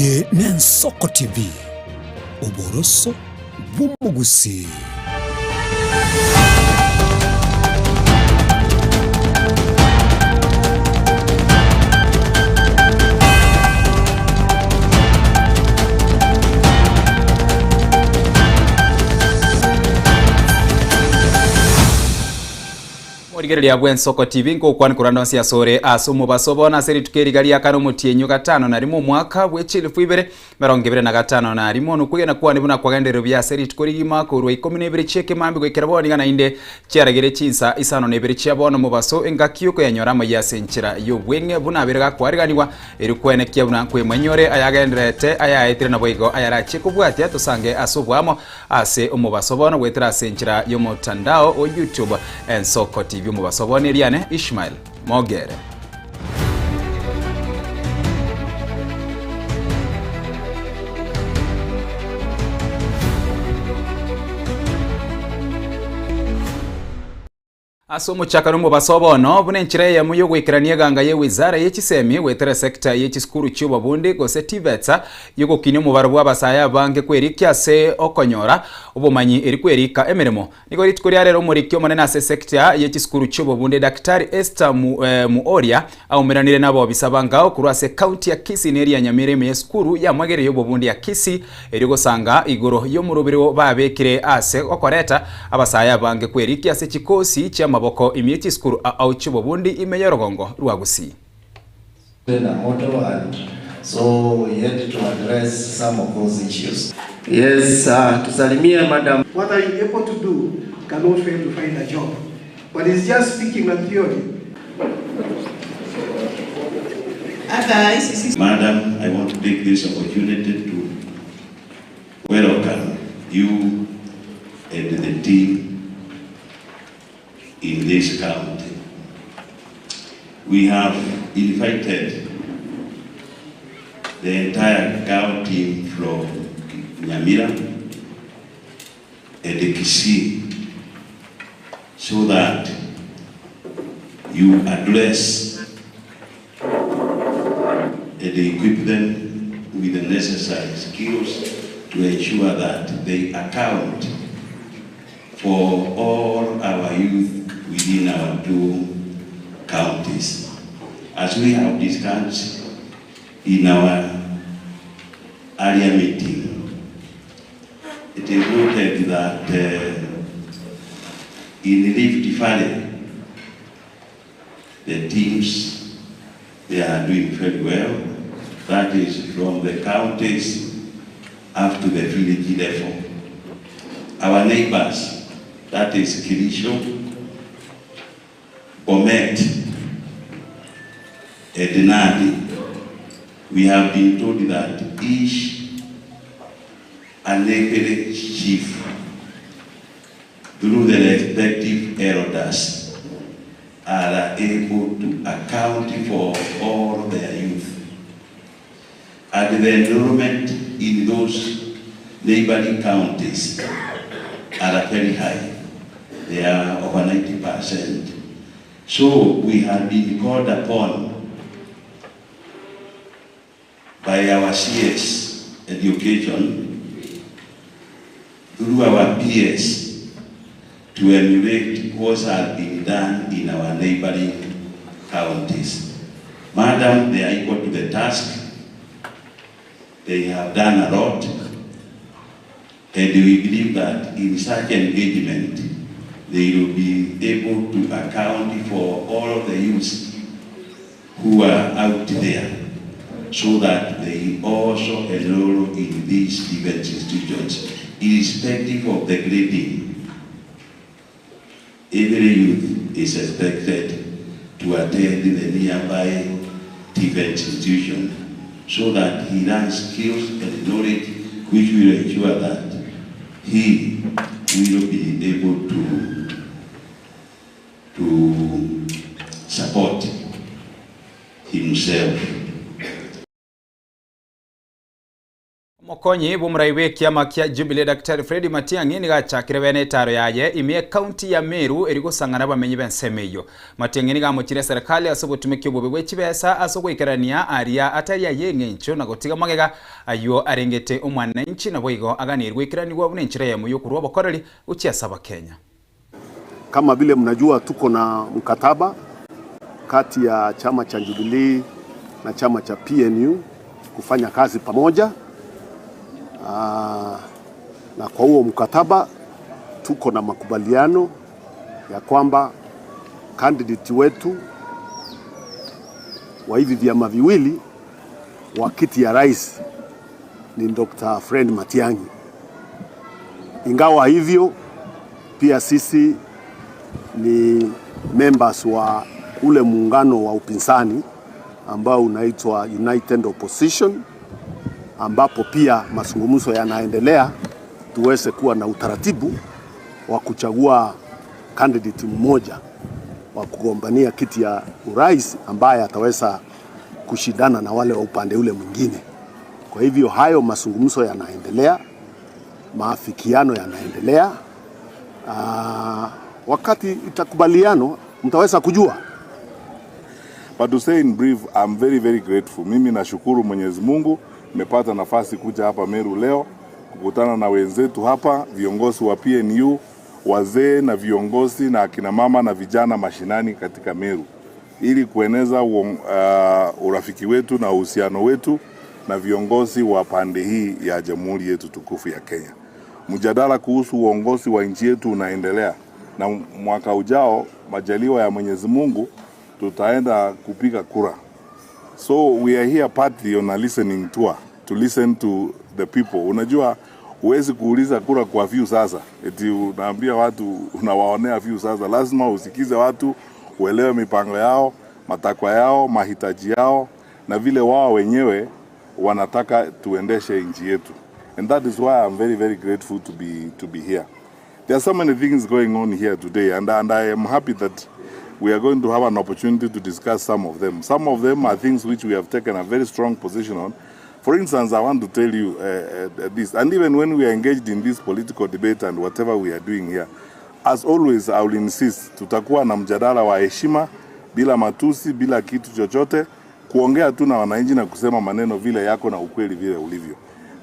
Eye n'Ensoko TV, oboroso bw'omogusii. Morigereria bw'Ensoko TV nkokwana korande onsi asore ase omobaso bono ase rituko eriga ria kane omotienyi gatano na rimo omwaka bwe chilifu ibere merongo ibere na gatano na rimo nokwegena kwane buna kwagenderire buya ase rituko rigima korwa ikomi na ibere chi'ekemambia goikera bono iga naende chiaragire chinsa isano na ibere chia bono omobaso engaki yokoyanyora amaiyo ase enchera y'obweng'e buna abere gakoariganigwa Erio kwenekia buna nkwemwenyore ayagendererete ayaetire naboigo ayarachie kobwatia tosange ase oboamo ase omobaso bono goetera ase enchera y'omotandao o YouTube Ensoko TV omobaso bono eriane Ishmael Mogere. Ase omochakano omobaso bono, buna enchera eyemo y'ogoikerania eganga ye wizara ye chisemi goetera esecta ye chisukuru chi'obobundi gose TVETs y'ogokinia omobaro bw'abasae abange kwerikia ase okonyora obomanyi eri kwerika emeremo. Nigo rituko ria rero omoriki omonene ase esecta ye chisukuru chi'obobundi Daktari Esther Muoria aumeranire nabobisa bangao korwa ase ecounty ya Kisii na eria Nyamira ime yesukuru yamwegeria y'obobundi ya Kisii erio gosanga igoro y'omorobiri babekire ase okoreta abasae abange kwerikia ase chikosi chi'amaboko ime ye chisukuru ao chi'obobundi ime y'orogongo rwa Gusii. A motto and so we had to address some of those issues. Yes, uh, tusalimie madam. What are you able to do cannot fail to find a job. But it's just speaking a theory. Madam, I want to take this opportunity to welcome you and the team in this county. We have invited the entire GAO team from Nyamira and Kisii so that you address and equip them with the necessary skills to ensure that they account for all our youth within our two counties. As we have discussed in our earlier meeting, it is noted that in Rift Valley, the teams, they are doing very well. That is from the counties up to the village level. Our neighbors, that is Kericho, Bomet, and Nandi, we have been told that each and every chief, through the respective elders, are able to account for all their youth. And the enrollment in those neighboring counties are very high. They are over 90%. So we have been called upon by our CS education through our PS to emulate what has been done in our neighboring counties. Madam, they are equal to the task. They have done a lot. And we believe that in such engagement, they will be able to account for all the youth who are out there so that they also enroll in these different institutions, irrespective of the grading. Every youth is expected to attend the nearby TVET institution so that he learns skills and knowledge which will ensure that he will be able to support himself. Omokonyi bw'omorai bw'ekiama kia Jubilee Daktari Fred Matiang'i nigo achakire bene etaaro yaye ime y'ecounty ya Meru erio gosang'ana abamenyi b'ensemo eyio. Matiang'i nigo amochire eserekali ase obotumeki obobe bwe chibesa ase ogoikerania aria atari ay'eng'encho na gotiga magega ayio arengete omwananchi naboigo aganirwe goikeranigwa buna enchera eyemo y'okorua obokoreri gochia ase Abakenya. Kama vile mnajua tuko na mkataba kati ya chama cha Jubilee na chama cha PNU kufanya kazi pamoja. Aa, na kwa huo mkataba tuko na makubaliano ya kwamba candidate wetu wa hivi vyama viwili wa kiti ya rais ni Dr. Fred Matiang'i. Ingawa hivyo pia sisi ni members wa ule muungano wa upinzani ambao unaitwa United Opposition, ambapo pia mazungumzo yanaendelea tuweze kuwa na utaratibu wa kuchagua candidate mmoja wa kugombania kiti ya urais ambaye ataweza kushindana na wale wa upande ule mwingine. Kwa hivyo hayo mazungumzo yanaendelea, maafikiano yanaendelea. Aa, wakati itakubaliano mtaweza kujua. But to say in brief, I'm very very grateful. Mimi nashukuru Mwenyezi Mungu nimepata nafasi kuja hapa Meru leo kukutana na wenzetu hapa, viongozi wa PNU, wazee na viongozi na akina mama na vijana mashinani katika Meru ili kueneza urafiki wetu na uhusiano wetu na viongozi wa pande hii ya jamhuri yetu tukufu ya Kenya. Mjadala kuhusu uongozi wa nchi yetu unaendelea na mwaka ujao, majaliwa ya Mwenyezi Mungu, tutaenda kupiga kura. So we are here partly on a listening tour to listen to the people. Unajua huwezi kuuliza kura kwa view sasa, eti unaambia watu unawaonea view sasa. Lazima usikize watu, uelewe mipango yao, matakwa yao, mahitaji yao na vile wao wenyewe wanataka tuendeshe nchi yetu. And that is why I'm very very grateful to be here. There are so many things going on here today, and I am happy that we are going to have an opportunity to discuss some of them. Some of them are things which we have taken a very strong position on. For instance, I want to tell you this, and even when we are engaged in this political debate and whatever we are doing here, as always, I will insist, tutakuwa na mjadala wa heshima, bila matusi, bila kitu chochote, kuongea tu na wananchi na kusema maneno vile yako na ukweli vile ulivyo.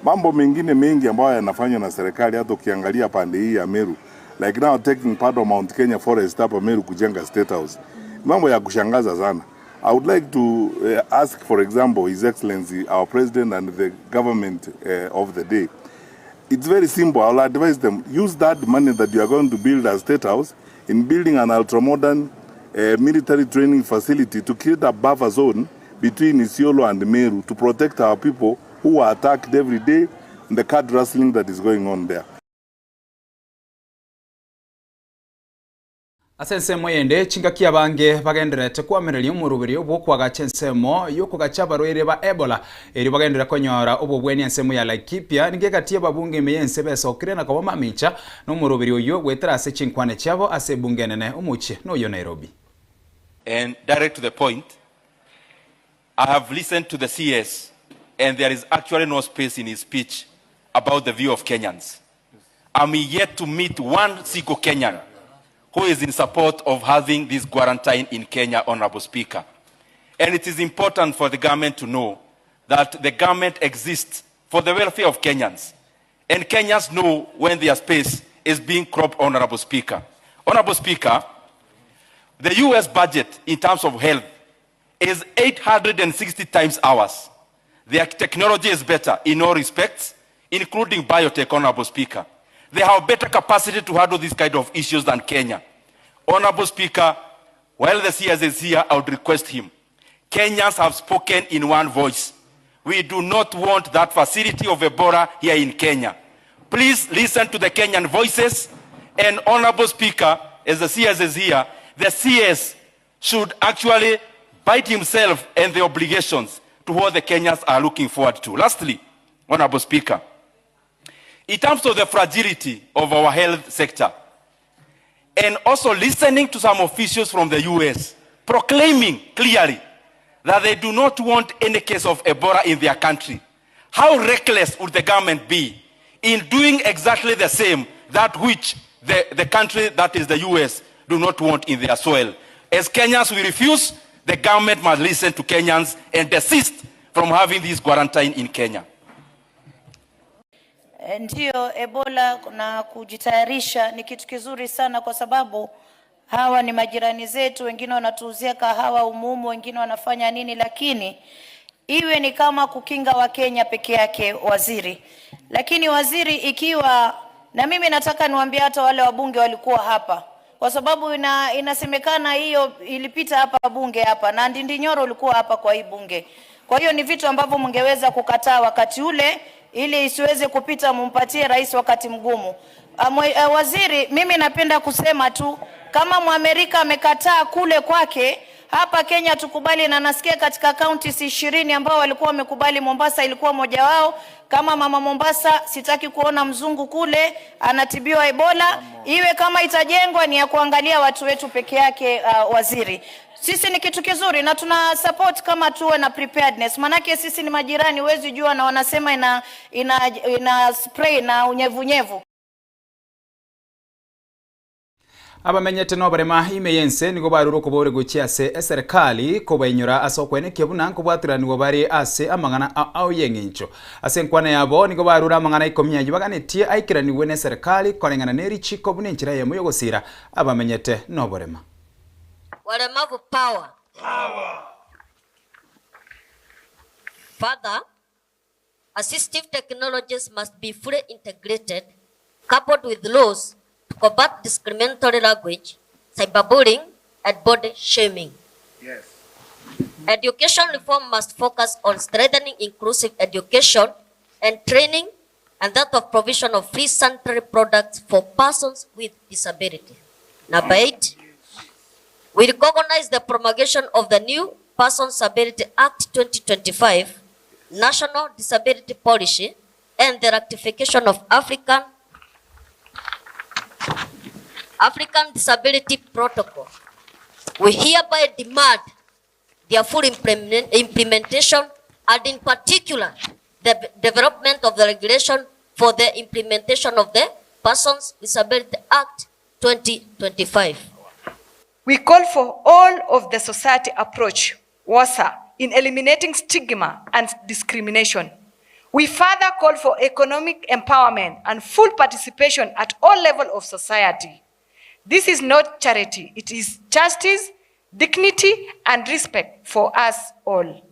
Mambo mengine mengi ambayo yanafanywa na serikali, hata ukiangalia pande hii ya Meru, like now taking part of Mount Kenya Forest hapa Meru kujenga State House, mambo ya kushangaza sana. I would like to ask, for example, His Excellency, our President and the government of the day. It's very simple. I'll advise them, use that money that you are going to build a state house in building an ultra-modern military training facility to create a buffer zone between Isiolo and Meru to protect our people who are attacked every day and the cattle rustling that is going on there. Ase ensemo eyende, chingaki abange bagendererete koamereria omoroberi bw'okoagacha ensemo y'okogacha abarwaire ba Ebola erio bagenderere konyora obobweni ensemo ya Laikipia nigo egati y'ababunge ime y'ense besokire na koba mamicha na omoroberi oyio goetera ase chinkwane chiabo ase ebunge enene omochie noyo Nairobi. And direct to the point, I have listened to the CS, and there is actually no space in his speech about the view of Kenyans. I'm yet to meet one single Kenyan who is in support of having this quarantine in Kenya, Honorable Speaker. And it is important for the government to know that the government exists for the welfare of Kenyans. And Kenyans know when their space is being cropped, Honorable Speaker. Honorable Speaker, the US budget in terms of health is 860 times ours. Their technology is better in all respects, including biotech, Honorable Speaker. They have better capacity to handle these kind of issues than Kenya. Honorable Speaker, while the CS is here, I would request him. Kenyans have spoken in one voice. We do not want that facility of Ebola here in Kenya. Please listen to the Kenyan voices. And Honorable Speaker, as the CS is here, the CS should actually bite himself and the obligations to what the Kenyans are looking forward to. Lastly, Honorable Speaker, in terms of the fragility of our health sector, and also listening to some officials from the US proclaiming clearly that they do not want any case of Ebola in their country. How reckless would the government be in doing exactly the same that which the, the country that is the US do not want in their soil? As Kenyans, we refuse. The government must listen to Kenyans and desist from having this quarantine in Kenya. Ndiyo, Ebola na kujitayarisha ni kitu kizuri sana kwa sababu hawa ni majirani zetu, wengine wanatuuzia kahawa umumu, wengine wanafanya nini, lakini iwe ni kama kukinga Wakenya peke yake, waziri. Lakini waziri, ikiwa na mimi nataka niwaambie hata wale wabunge walikuwa hapa, kwa sababu ina, inasemekana hiyo ilipita hapa bunge hapa na Ndindi Nyoro ulikuwa hapa kwa hii bunge. Kwa hiyo ni vitu ambavyo mngeweza kukataa wakati ule ili isiweze kupita, mumpatie rais wakati mgumu. Waziri, mimi napenda kusema tu kama Mwamerika amekataa kule kwake, hapa Kenya tukubali, na nasikia katika counties 20 ambao walikuwa wamekubali, Mombasa ilikuwa moja wao. Kama mama Mombasa, sitaki kuona mzungu kule anatibiwa Ebola. Iwe kama itajengwa ni ya kuangalia watu wetu peke yake. Waziri, sisi ni kitu kizuri na tuna support kama tuwe na preparedness, manake sisi ni majirani, huwezi jua, na wanasema ina spray na unyevunyevu. Abamenyete noborema ime y'ense nigo barure okobore gochia ase eserekari kobainyora ase okwenekia buna nkobwatiranigwa bare ase amang'ana ao y'eng'encho. Ase enkwana yabo nigo barure amang'ana ikomi ayio baganetie aikeranigwe na eserekari koreng'ana na erichiko buna enchera eyemo y'ogosira abamenyete noborema. Walemavu power. Further, assistive technologies must be fully integrated, coupled with laws to combat discriminatory language, cyberbullying, and body shaming. Yes. Education reform must focus on strengthening inclusive education and training, and that of provision of free sanitary products for persons with disability. Number 8, we recognize the promulgation of the new Persons Disability Act 2025, National Disability Policy, and the ratification of African Disability Protocol. We hereby demand their full implementation, and in particular, the development of the regulation for the implementation of the Persons with Disability Act 2025. We call for all of the society approach, WASA, in eliminating stigma and discrimination. We further call for economic empowerment and full participation at all levels of society. This is not charity, it is justice, dignity, and respect for us all.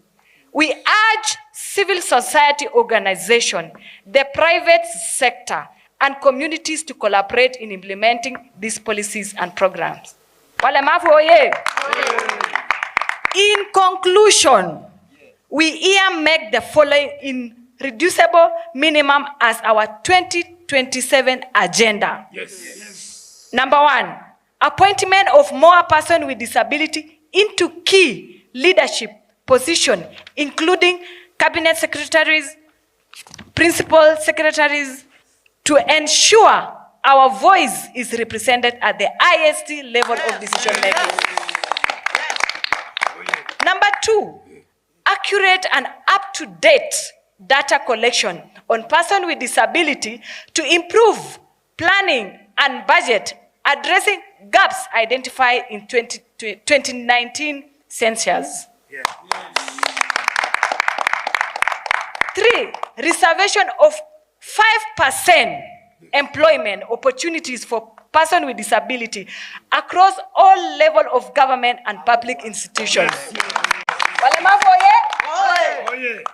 We urge civil society organization, the private sector, and communities to collaborate in implementing these policies and programs. Walemavu oye! In conclusion, we here make the following irreducible minimum as our 2027 agenda. Yes. Number 1, appointment of more persons with disability into key leadership position, including cabinet secretaries, principal secretaries, to ensure our voice is represented at the highest level of decision making. Number 2, accurate and up-to-date data collection on persons with disability to improve planning and budget, addressing gaps identified in 2019 census. 3, reservation of 5% employment opportunities for persons with disability across all levels of government and public institutions. Walemavu oye!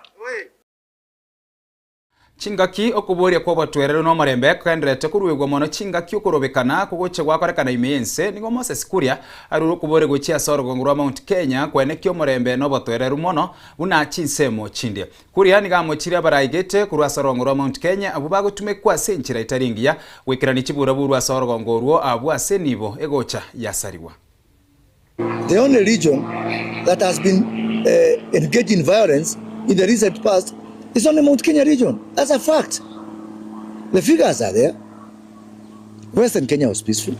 Chingaki okoboria kwa obotoereru na omorembe kogendererete koruegwa mono chingaki okorobekana kogochia gwakorekana ime y'ense nigo Moses Kuria arure okoboria gochia ase orogongo rwa Mount Kenya kwenekia omorembe na obotoereru mono buna chinsemo chinde. Kuria nigo amochirie abaraigete korwa ase orogongo rwa Mount Kenya abwo bagotumekwa ase enchera etari engiya goikerania chiburaburu ase orogongo orwo abwo ase enibo egocha yasarigwa. The only region that has been engaged in violence in the recent past is only Mount Kenya region. That's a fact. The figures are there. Western Kenya was peaceful.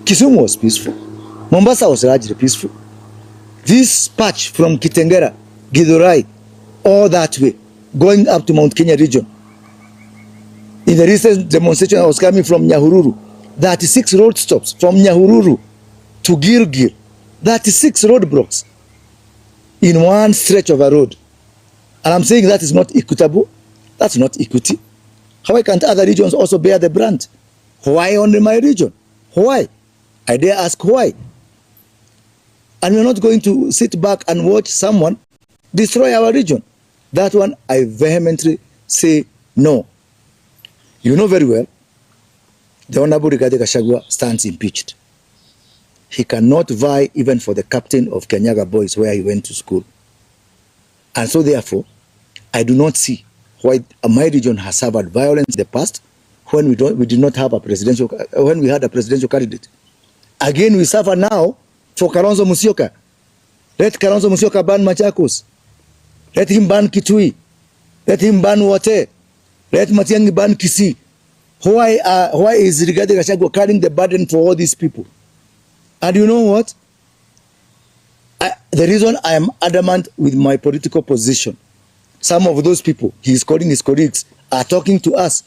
Kisumu was peaceful. Mombasa was largely peaceful. This patch from Kitengera, Githurai, all that way. going up to Mount Kenya region. In the recent demonstration I was coming from Nyahururu, 36 road stops from Nyahururu to Gilgil, 36 roadblocks in one stretch of a road. And I'm saying that is not equitable. That's not equity. Why can't other regions also bear the brunt? Why only my region? Why? I dare ask why. And we're not going to sit back and watch someone destroy our region. That one, I vehemently say no. You know very well, the Honorable Rigathi Gachagua stands impeached. He cannot vie even for the captain of Kianyaga Boys where he went to school. And so therefore, I do not see why my region has suffered violence in the past when we don't, we did not have a presidential, when we had a presidential candidate. Again, we suffer now for Kalonzo Musyoka. Let Kalonzo Musyoka ban Machakos. Let him ban Kitui. Let him ban Wote. Let Matiang'i ban Kisii. Why, why is Rigathi Gachagua carrying the burden for all these people? And you know what? The reason I am adamant with my political position, some of those people, he is calling his colleagues, are talking to us,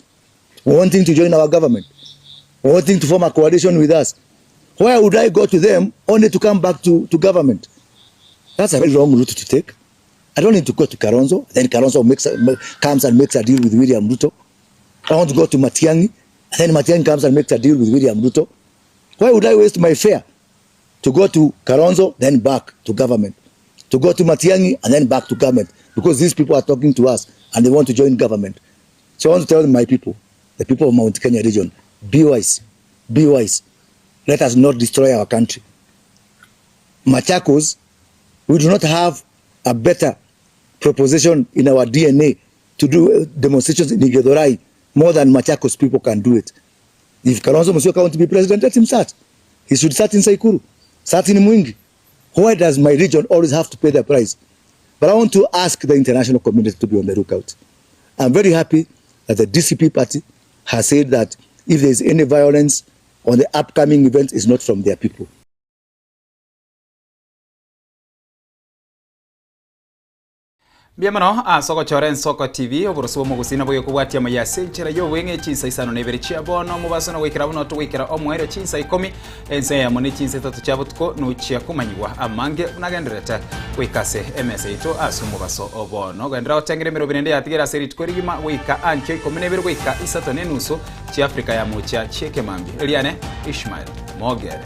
wanting to join our government, wanting to form a coalition with us. Why would I go to them only to come back to government? That's a very wrong route to take. I don't need to go to Kalonzo. Then Kalonzo comes and makes a deal with William Ruto. I want to go to Matiang'i. Then Matiang'i comes and makes a deal with William Ruto. Why would I waste my fare to go to Kalonzo, then back to government? To go to Matiang'i and then back to government? Because these people are talking to us and they want to join government. So I want to tell my people, the people of Mount Kenya region, be wise, be wise. Let us not destroy our country. Machakos, we do not have a better proposition in our DNA to do demonstrations in Githurai more than Machakos people can do it. If Kalonzo Musyoka wants to be president, let him start. He should start in Saikuru, start in Mwingi. Why does my region always have to pay the price? But I want to ask the international community to be on the lookout. I'm very happy that the DCP party has said that if there is any violence on the upcoming event, it's not from their people. Mbuya mono ase ogochora Ensoko TV, oboroso bw'omogusii nabo gekobwatia amaya ase enchera y'obweng'e chinsa isano na ibere chia bono omobaso na goikera buna togoikera omoerio chinsa ikomi ense eyemo ne chinsa itato chia botuko nochia komanyigwa amange buna agendererete goika ase emesa yaito ase omobaso o bono. Genderera gotengera emeroberi ende yatigere ase rituko rigima goika ankio ikomi na ibere goika isato na enusu chia Afrika ya mochia chi'ekemambia. Eriane Ishmael Mogere.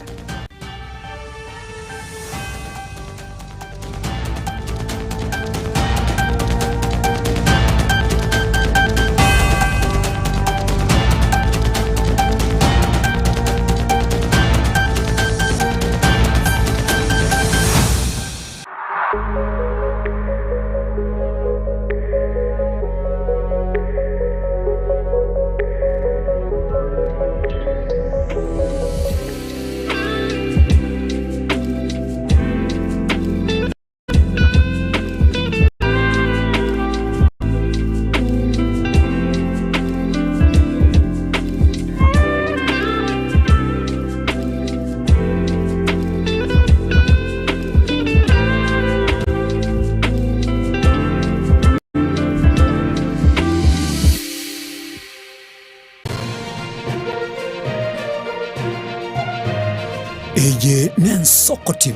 Eye n'Ensoko TV.